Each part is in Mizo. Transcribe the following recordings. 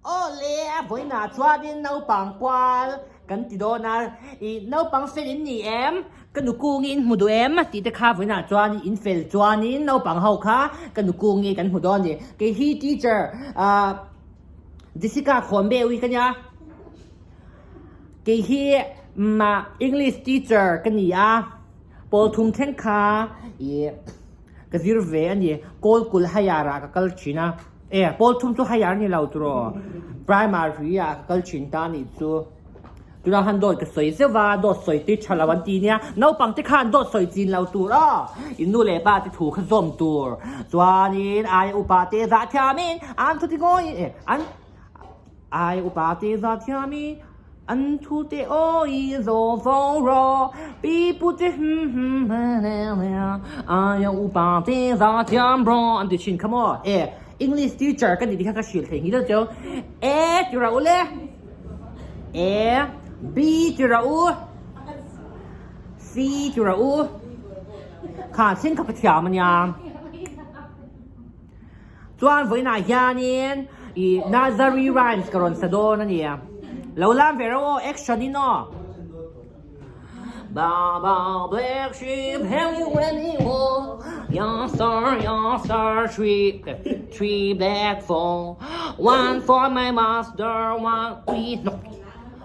Aw le, a vawiinah chuanin naupang kual kan ti dawn a, ih naupang fel in ni em? Ka nu kungi in hmu duh em? Tih te kha vawiinah chuan in fel chuanin naupang ho kha ka nu kungi kan hmu dawn a ni. Kei hi teacher ah Jessica Khawnbeui ka nia. Kei hi English teacher ka ni a, pawl thum thleng kha ih ka zir ve a ni. Kawl kulh higher ah ka kal thin a. E, pawl thum chu higher ni lo tiraw? Primary ah ka kal thin ta anih chu. Tunah khan dawt ka sawi zeuh va, dawt sawi te tha lo an ti nia. Naupang te khan dawt sawi chin lo tur aw. In nu leh pa te thu kha zawm tur. Chuanin aia upa te zah thiamin an thu ti ngawiin e an aia upa te zah thiamin an thu te awi zawh fo rawh. Pi pu te hum hum aia upa te zah thiam rawh an ti thin kha maw. E English teacher ka nih ti kha ka hrilh thei nghilh cheu. E ti rawh u le. A B ti rawh u C ti rawh u kha thleng kha pathiam ania chuan vawiinah hianin ih nursery rhymes ka rawn sa dawn ania lo lam ve rawh aw action in aw Ba ba black sheep have you any wool Yes sir yes sir three three black four One for my master one three no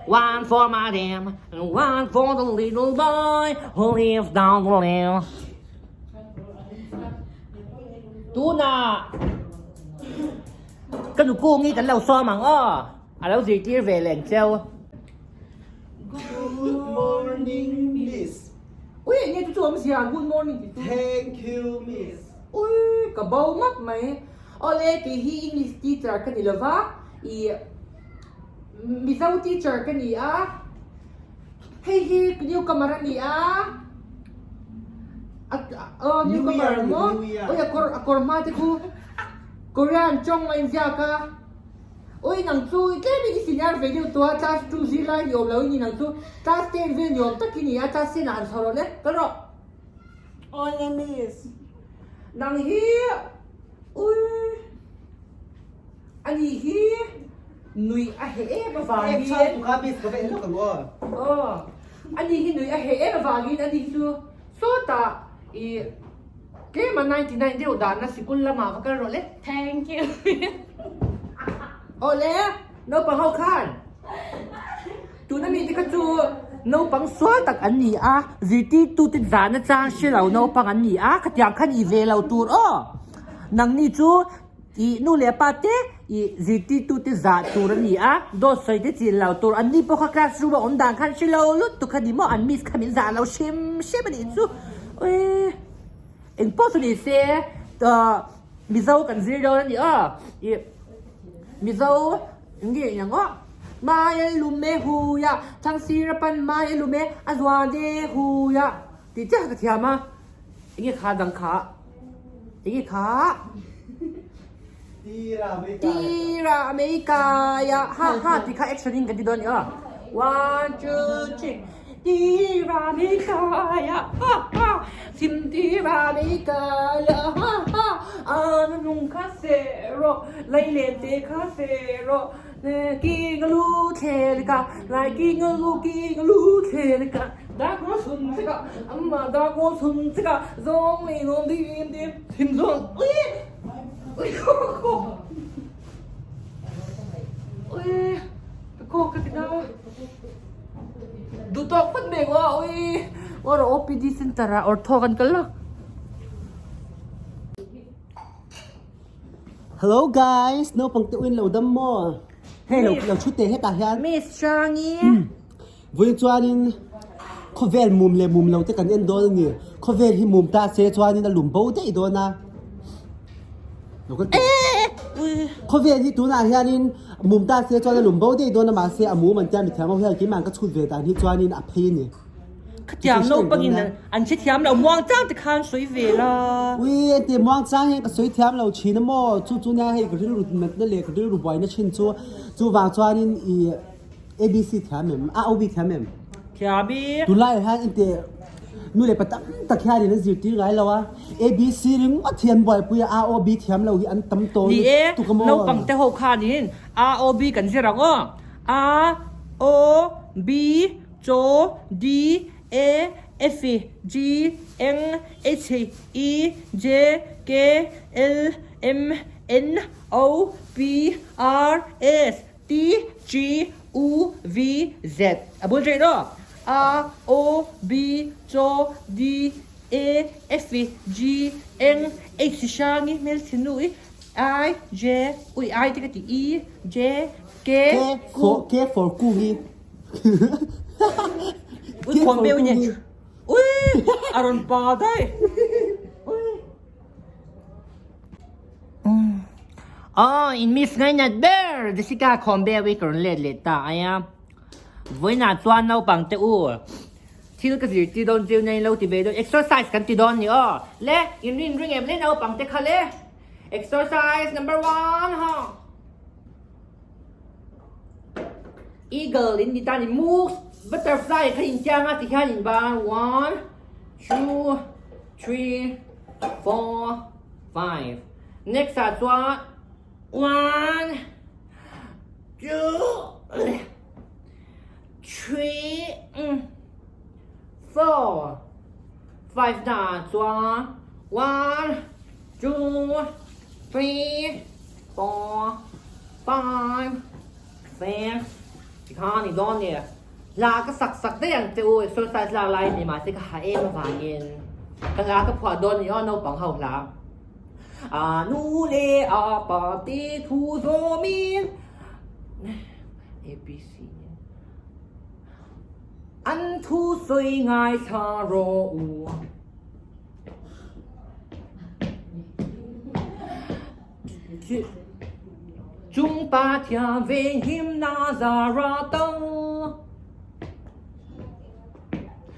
One for my dam and one for the little boy who lives down the lane Tunah ka nu kungi kan lo sawm ang aw a lo zirtir ve leng cheu. Good morning miss. Ui enge chu chu awm zia good morning ti chu. Thank you miss. Ui ka bo ngawt mai. Awle kei hi English teacher ka ni lova i Mizo teacher ka ni a. Hei hi newcomer a ni a. A newcomer maw? Ui a kawr a kawr hma te khu Korean tawng a inziak a. Ui nang chu i tlem in i senior ve deuh tawh a, class two zirlai ni awm lo i ni nang chu class ten vel ni awm tak i ni a, class ten ah han chho rawh le, kal rawh. Awle miss. Nang hi ui a ni hi nuih a heh em avangin. Ek chhan tukha miss ka va en lawk ang aw. Aw a ni hi nuih a heh em avangin a ni hi chu sawtah i Tlema 99 deuh dahna sikul lamah va kal rawh le. Thank you. Aw le, naupang ho khan. Tuna mite kha chu naupang sual tak an ni a, zirtirtute zahna chang hre lo naupang an ni a, khatiang khan i ve lo tur aw. Nangni chu I nu leh pa te i zirtirtute zah tur a ni a, dawt sawi te chin lo tur an ni pawh kha classroom a awm dan khan hre lo lut tuk a ni maw, an miss kha min zah lo hrim hrim a nih chu. Ui eng pawh chu ni se Mizo kan zir dawn a ni aw, i Mizo eng nge ang aw, Mai a lum e hui a, Thangsira pan mai a lum e a zuan e hui a tih chiah ka thiam a. Enge kha dang kha? Enge kha? Tira America ya ha ha ti kha action in kan ti dawn ni aw. One two three Tira America ya ha ha Sim tira America ya ha ha An nung kha se ro lai len te kha se ro Ki nga lu thle ka lai ki nga lu ki nga lu thle ka Da ko sun se ka amma da ko sun se ka zawng lei nuam dim dim thim zawng ui ui ko ko ui ka ko ka ti na du tawk phawt mai ngawh ui or OPD center ah or thaw kan kal lo. Hello guys, naupang te uin lo dam maw? Hei lo lo thu teh hetah hian. Miss Changi. Vui chuanin khawvel mum leh mum lo te kan en dawn a ni. Khawvel hi mum ta se chuanin a lum bo daih dawn a. Khawvel hi tunah hianin mum ta se chuan a lum bo daih dawn a mahse a mum an tia mithiam ho hian keimah ka chhut ve dan hi chuanin a phei a ni. Khatiang naupangin an hrethiam lo muangchang te khan sawi ve la. Ui ente muangchang hian ka sawi thiam lo thin a maw chu chu nia hei ka rilru natna leh ka rilru buaina thin chu chuvang chuanin i ABC thiam em? A OB thiam em? Thiam i. Tunlaiah hian ente. Nu leh pa tam tak hianin an zirtir ngai lo a, ABC ringawt hi an buaipui a, AOB thiam lo hi an tam tawh Ni e, lutuk a maw? naupang te ho khanin AOB kan zir ang aw. A, O, B, C, D, E, F, G, N, H, I, J, K, L, M, N, O, P, R, S, T, G, U, V, Z a bul theih rawh. A, O, B, C, D, E, F, G, N, H hrangi hmelchhe nu i I, J, ui I te ka ti I, J, K, Q. K for Kungi. Ui khuam beu nge. Ui a rawn pa daih. Ui. Aw, in miss ngainat ber! Jessica khawm beu i ka rawn let leh ta ai a. Vawiinah chuan naupang te u, thil ka zirtir dawn chiu nen lo ti ve dawn, exercise kan ti dawn ni aw. Le, in rin ring em le naupang te kha le. Exercise number one ha. Eagle in ni ta ni move butterfly kha in chiang a ti hian in ban one, two, three, four, 5 Next ah chuan 1 2 3 4 5 na ah chuan 1 2 3 4 5 6 tikhan ni dawn ni. Hla ka sak sak daih ang che u, exercise lak lai ni mahse ka ha em avangin ka hla ka phuah dawn ni aw naupang ho hla. A nu leh a pa te thu zawmin ABC an thu sawi ngaithla rawh u. Chung pa thiam ve him na zara to.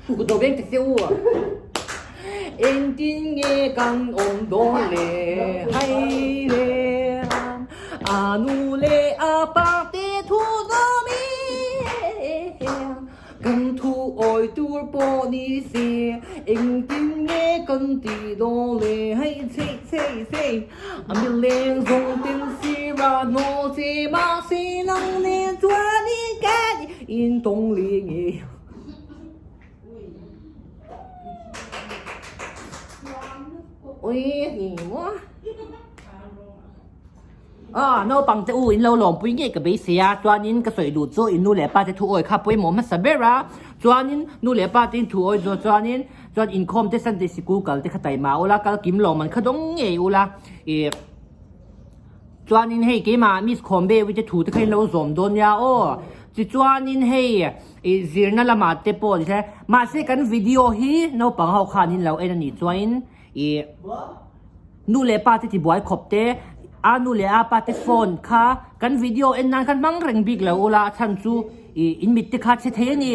Ku do veng te se u. Engtin nge kan awm dawn le hai le a nu le a pa te thu zawm i Kan thu awi tur pawh ni se, engtin nge kan tih dawn le? Hei chei chei chei, a mileng zawng ten sira hnawl che mahse nang nen chuan i kan intawng leh ngei. Ui ni maw? Aw, naupang te u in lo lawmpui ngei ka beisei a, chuanin ka sawi duh chu in nu leh pa te thu awi kha pawimawh hmasa ber a, chuanin nu leh pa te in thu awi zawh chuanin chuan inkhawm te Sunday sikul kal te kha taima ula, kal kim lo man kha dawng ngei ula, ih chuanin hei keimah Miss Khawmbewi te thu te kha in lo zawm dawn nia aw, tichuanin hei ih zirna lamah te pawh ni se, mahse kan video hi naupang ho khan in lo en a nih chuanin ih. Nu leh pa te tibuai khawp te, a nu leh a pa te phone kha kan video en nan khan hmang reng bik lo ula, a chhan chu ih in mit te kha chhe thei a ni.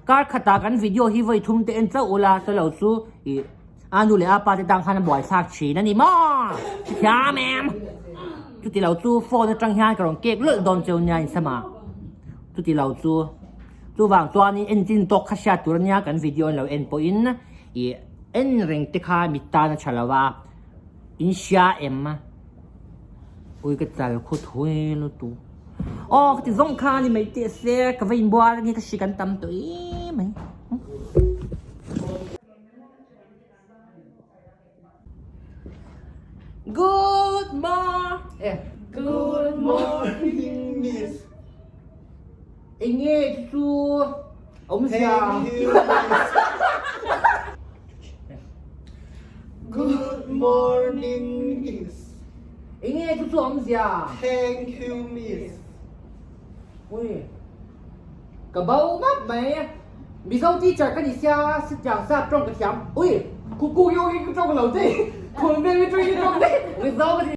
Kar khatah kan video hi vawi thum te en chauh ula, chulo chu ih a nu leh a pa te tang khan a buai thlak thin a ni maw? Hrethiam em? Chuti lo chu phone atang hian ka rawn kek lawlh dawn cheu nia insama. Chuti lo chu chuvang chuanin en chin tawk kha hriat tur a nia kan video an lo en pawhin ih En reng te kha mit tan a tha lo a, in hria em? Ui ka chal khu thui lutuk. Aw ka ti zawng kha ni mai teh se, ka va inbual ange ka hri kan tam tawh em mai. Good morning. Good morning miss. Enge chu awmzia. Thank you miss. Good morning miss. Enge chu chu awmzia. Thank you miss. Ui. Ka bo map mai. Mizo teacher ka ni sia sitiang sap tawng ka thiam. Ui. Kuku yo ki tawng lo te. Khun be mi tawng ki tawng te. Mizo ka ni.